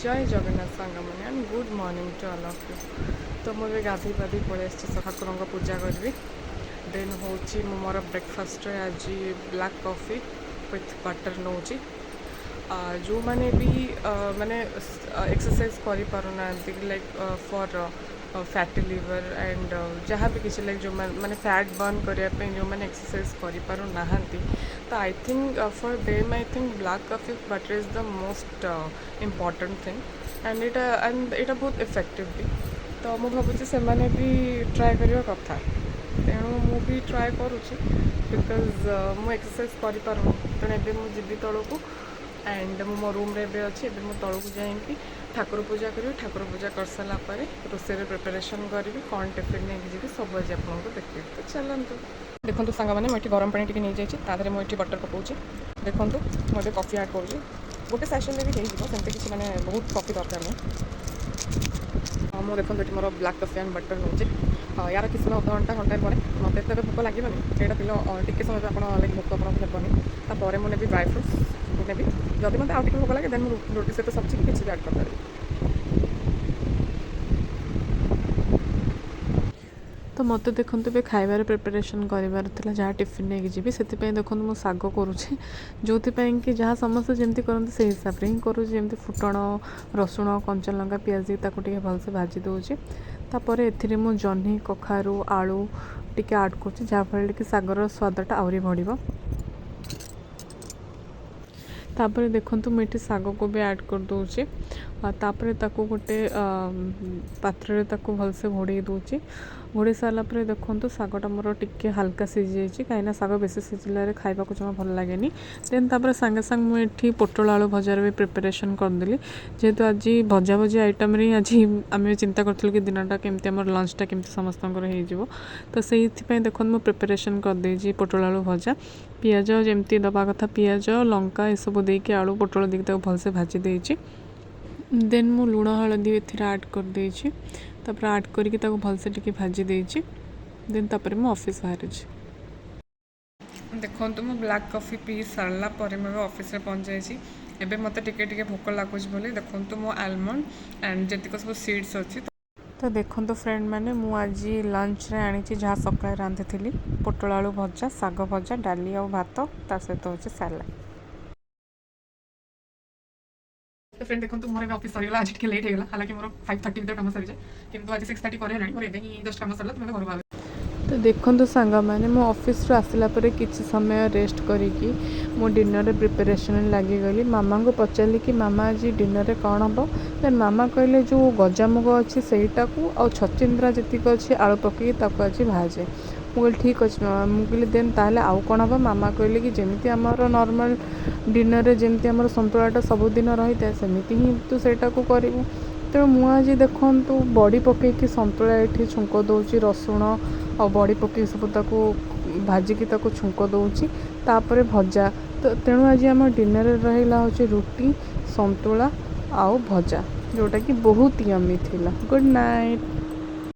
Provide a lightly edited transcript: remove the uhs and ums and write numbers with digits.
ଜୟ ଜଗନ୍ନାଥ ସାଙ୍ଗମାନେ and good morning to all of you. ତ ମୁଁ ଏବେ ଗାଧୋଇ ପାଧୋଇ ପଳେଇ ଆସିଛି, ଠାକୁରଙ୍କ ପୂଜା କରିବି। ଦେନ୍ ହେଉଛି ମୁଁ ମୋର ବ୍ରେକଫାଷ୍ଟରେ ଆଜି ବ୍ଲାକ୍ କଫି ୱିଥ୍ ବଟର୍ ନେଉଛି। ଯେଉଁମାନେ ବି ମାନେ ଏକ୍ସରସାଇଜ୍ କରିପାରୁନାହାନ୍ତି, like for fatty liver and ଯାହା ବି କିଛି, ଲାଇକ୍ ଯେଉଁମାନେ ମାନେ ଫ୍ୟାଟ୍ ବର୍ନ କରିବା ପାଇଁ ଯେଉଁମାନେ ଏକ୍ସରସାଇଜ୍ କରିପାରୁନାହାନ୍ତି, ତ I think for them, I think black coffee butter is the most important thing and ଏଇଟା ବହୁତ ଇଫେକ୍ଟିଭ୍ ବି। ତ ମୁଁ ଭାବୁଛି ସେମାନେ ବି ଟ୍ରାଏ କରିବା କଥା। ତେଣୁ ମୁଁ ବି ଟ୍ରାଏ କରୁଛି, because ମୁଁ ଏକ୍ସରସାଇଜ୍ କରିପାରୁନି। ତେଣୁ ଏବେ ମୁଁ ଯିବି ତଳକୁ ଆଣ୍ଡ ମୁଁ ମୋ ରୁମ୍ରେ ଏବେ ଅଛି। ଏବେ ମୁଁ ତଳକୁ ଯାଇକି ଠାକୁର ପୂଜା କରିବି। ଠାକୁର ପୂଜା କରିସାରିଲା ପରେ ରୋଷେଇର ପ୍ରିପାରେସନ୍ କରିବି। କ'ଣ ଟିଫିନ୍ ନେଇକି ଯିବି, ସବୁ ଆଜି ଆପଣଙ୍କୁ ଦେଖେଇବି। ତ ଚାଲନ୍ତୁ। ଦେଖନ୍ତୁ ସାଙ୍ଗମାନେ, ମୁଁ ଏଠି ଗରମ ପାଣି ଟିକେ ନେଇଯାଇଛି। ତା ଦେହରେ ମୁଁ ଏଠି ବଟର୍ ପକାଉଛି। ଦେଖନ୍ତୁ, ମୁଁ ଏବେ କଫି ଆଡ଼୍ କରୁଛି। ଗୋଟେ ସାସେରେ ବି ହେଇଯିବ, ସେମିତି କିଛି ମାନେ ବହୁତ କଫି ଦରକାର ନାହିଁ। ଆଉ ମୁଁ ଦେଖନ୍ତୁ, ଏଠି ମୋର ବ୍ଲାକ୍ କଫି ଆଣ୍ଡ ବଟର୍ ନେଉଛି। ୟାର କିଛି ସମୟ, ଅଧଘଣ୍ଟା ଘଣ୍ଟାଏ ପରେ ମୋତେ ତ ଏବେ ଭୋକ ଲାଗିବନି। ଏଇଟା ପିଇଲେ ଟିକେ ସମୟ ଆପଣ ଲାଇକ୍ ଭୋକ ଆପଣଙ୍କୁ ହେବନି। ତାପରେ ମୁଁ ନେବି ଡ୍ରାଏ ଫ୍ରୁଟ୍ସ ନେବି। ଯଦି ମୋତେ ଆଉ ଟିକେ ଭୋକ ଲାଗେ, ଦେନ୍ ମୁଁ ରୁଟି ସହିତ ସବଜି କି କିଛି ବି ଆଡ଼୍ କରିପାରିବି। ତ ମୋତେ ଦେଖନ୍ତୁ, ଏବେ ଖାଇବାର ପ୍ରିପାରେସନ୍ କରିବାର ଥିଲା, ଯାହା ଟିଫିନ୍ ନେଇକି ଯିବି। ସେଥିପାଇଁ ଦେଖନ୍ତୁ, ମୁଁ ଶାଗ କରୁଛି, ଯେଉଁଥିପାଇଁ କି ଯାହା ସମସ୍ତେ ଯେମିତି କରନ୍ତି, ସେଇ ହିସାବରେ ହିଁ କରୁଛି। ଯେମିତି ଫୁଟଣ, ରସୁଣ, କଞ୍ଚା ଲଙ୍କା, ପିଆଜ ଦେଇକି ତାକୁ ଟିକେ ଭଲସେ ଭାଜି ଦେଉଛି। ତାପରେ ଏଥିରେ ମୁଁ ଜହ୍ନି, କଖାରୁ, ଆଳୁ ଟିକେ ଆଡ଼୍ କରୁଛି, ଯାହାଫଳରେ କି ଶାଗର ସ୍ୱାଦଟା ଆହୁରି ବଢ଼ିବ। ତାପରେ ଦେଖନ୍ତୁ, ମୁଁ ଏଠି ଶାଗକୁ ବି ଆଡ଼୍ କରିଦେଉଛି। ଆଉ ତାପରେ ତାକୁ ଗୋଟେ ପାତ୍ରରେ ତାକୁ ଭଲସେ ଘୋଡ଼େଇ ଦେଉଛି। ଘୋଡ଼େଇ ସାରିଲା ପରେ ଦେଖନ୍ତୁ, ଶାଗଟା ମୋର ଟିକେ ହାଲକା ସିଝିଯାଇଛି, କାହିଁକିନା ଶାଗ ବେଶୀ ସିଝିଲାରେ ଖାଇବାକୁ ଜମା ଭଲ ଲାଗେନି। ଦେନ୍ ତାପରେ ସାଙ୍ଗେ ସାଙ୍ଗେ ମୁଁ ଏଠି ପୋଟଳ ଆଳୁ ଭଜାର ବି ପ୍ରିପାରେସନ୍ କରିଦେଲି। ଯେହେତୁ ଆଜି ଭଜା ଭଜି ଆଇଟମ୍ରେ ହିଁ ଆଜି ଆମେ ଚିନ୍ତା କରିଥିଲୁ କି ଦିନଟା କେମିତି, ଆମର ଲଞ୍ଚଟା କେମିତି ସମସ୍ତଙ୍କର ହେଇଯିବ। ତ ସେଇଥିପାଇଁ ଦେଖନ୍ତୁ, ମୁଁ ପ୍ରିପାରେସନ୍ କରିଦେଇଛି ପୋଟଳ ଆଳୁ ଭଜା। ପିଆଜ ଯେମିତି ଦେବା କଥା, ପିଆଜ, ଲଙ୍କା ଏସବୁ ଦେଇକି, ଆଳୁ ପୋଟଳ ଦେଇକି ତାକୁ ଭଲସେ ଭାଜି ଦେଇଛି। ଦେନ୍ ମୁଁ ଲୁଣ, ହଳଦୀ ଏଥିରେ ଆଡ଼୍ କରିଦେଇଛି। ତାପରେ ଆଡ଼୍ କରିକି ତାକୁ ଭଲସେ ଟିକେ ଭାଜି ଦେଇଛି। ଦେନ୍ ତାପରେ ମୁଁ ଅଫିସ୍ ବାହାରିଛି। ଦେଖନ୍ତୁ, ମୁଁ ବ୍ଲାକ୍ କଫି ପିଇ ସାରିଲା ପରେ ମୁଁ ଏବେ ଅଫିସରେ ପହଞ୍ଚିଯାଇଛି। ଏବେ ମୋତେ ଟିକେ ଟିକେ ଭୋକ ଲାଗୁଛି ବୋଲି ଦେଖନ୍ତୁ, ମୁଁ ଆଲମଣ୍ଡ ଆଣ୍ଡ ଯେତିକ ସବୁ ସିଡ଼୍ସ ଅଛି। ତ ଦେଖନ୍ତୁ ଫ୍ରେଣ୍ଡ ମାନେ, ମୁଁ ଆଜି ଲଞ୍ଚରେ ଆଣିଛି ଯାହା ସକାଳେ ରାନ୍ଧିଥିଲି, ପୋଟଳ ଆଳୁ ଭଜା, ଶାଗ ଭଜା, ଡାଲି ଆଉ ଭାତ, ତା ସହିତ ହେଉଛି ସାଲାଡ଼। ତ ଫ୍ରେଣ୍ଡ ଦେଖନ୍ତୁ, ମୋର ଏବେ ଅଫିସ୍ ସରିଗଲା। ଆଜି ଟିକେ ଲେଟ୍ ହେଇଗଲା। ହାଲାକି ମୋର 5:30 ଭିତରେ କାମ ସରିଯାଏ, କିନ୍ତୁ ଆଜି 6:30 ପରେ ହେଲାଣି। ମୋର ଏବେ ହିଁ ଜଷ୍ଟ କାମ ସରିଲା। ତ ମୁଁ ଏବେ ଘରୁ ବାହାରୁଛି। ତ ଦେଖନ୍ତୁ ସାଙ୍ଗମାନେ, ମୁଁ ଅଫିସରୁ ଆସିଲା ପରେ କିଛି ସମୟ ରେଷ୍ଟ କରିକି ମୁଁ ଡିନରରେ ପ୍ରିପାରେସନ୍ରେ ଲାଗିଗଲି। ମାମାଙ୍କୁ ପଚାରିଲି କି ମାମା, ଆଜି ଡିନରରେ କ'ଣ ହେବ? ଦେନ୍ ମାମା କହିଲେ, ଯେଉଁ ଗଜାମୁଗ ଅଛି ସେଇଟାକୁ ଆଉ ଛଚିନ୍ଦ୍ରା ଯେତିକି ଅଛି, ଆଳୁ ପକାଇକି ତାକୁ ଆଜି ଭାଜେ। ମୁଁ କହିଲି, ଠିକ୍ ଅଛି ମାମା। ମୁଁ କହିଲି, ଦେନ୍ ତାହେଲେ ଆଉ କ'ଣ ହେବ? ମାମା କହିଲେ କି ଯେମିତି ଆମର ନର୍ମାଲ୍ ଡିନରରେ ଯେମିତି ଆମର ସନ୍ତୁଳାଟା ସବୁଦିନ ରହିଥାଏ, ସେମିତି ହିଁ ତୁ ସେଇଟାକୁ କରିବୁ। ତେଣୁ ମୁଁ ଆଜି ଦେଖନ୍ତୁ, ବଡ଼ି ପକାଇକି ସନ୍ତୁଳା ଏଠି ଛୁଙ୍କ ଦେଉଛି। ରସୁଣ ଆଉ ବଡ଼ି ପକାଇକି ସବୁ ତାକୁ ଭାଜିକି ତାକୁ ଛୁଙ୍କ ଦେଉଛି। ତାପରେ ଭଜା। ତ ତେଣୁ ଆଜି ଆମ ଡିନରରେ ରହିଲା ହେଉଛି ରୁଟି, ସନ୍ତୁଳା ଆଉ ଭଜା, ଯେଉଁଟାକି ବହୁତ ୟମି ଥିଲା। Good night.